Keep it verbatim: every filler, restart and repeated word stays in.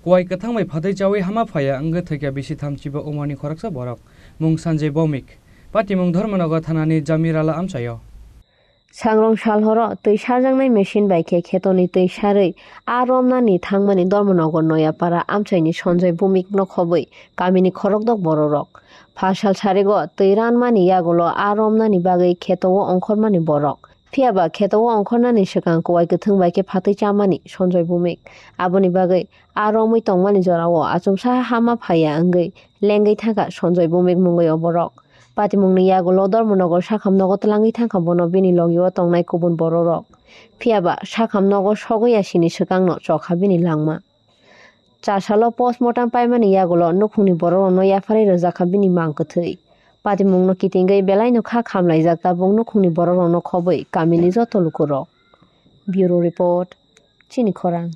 Kuwai kwthang bai phatwi chawi hama phaiya wngwi thwikha bisi thamchiba umarni khoroksa borok. Mung Sanjay Bhowmik. Patimung Dharmanagar thanani Jamirala amchaio. Sangrong sal horo twi sarjaknai machine bai khe khetoni twi sarwi a romnani thangmani Dharmanagar Noyapara amchaini Sanjay Bhowmikno khobwi kamini khorokdok bororok. Pha sal sarigo twi ranmani yagulo a romnani bagwi kheto o ongkhormani borok. Phiyaba kheto o ongkhornani swkang kuwai kwthwng bai khe phatwi chamani Sanjay Bhowmik. Aboni bagwi a romwi tongmani jorao achomsa hama phaiya wngwi lengwi thangkha Sanjay Bhowmik mungwi o borok. Patimungni yagulo Dharmanagar sakham nogo twlangwi thangkha bono bini logio tongnai kubun bororok. Phiyaba sakham nogo sogwi yasini swkangno chokha bini langma. Chasalo postmortem paimani yagulo nukhungni bororokno yapharwi rwjakha bini mang kwthwi. Patimungno kitingwi belaino kha khamlaijak tabuk nukhungni bororokno khobwi kamini joto lukurok. Bureau Report, Chini Khorang.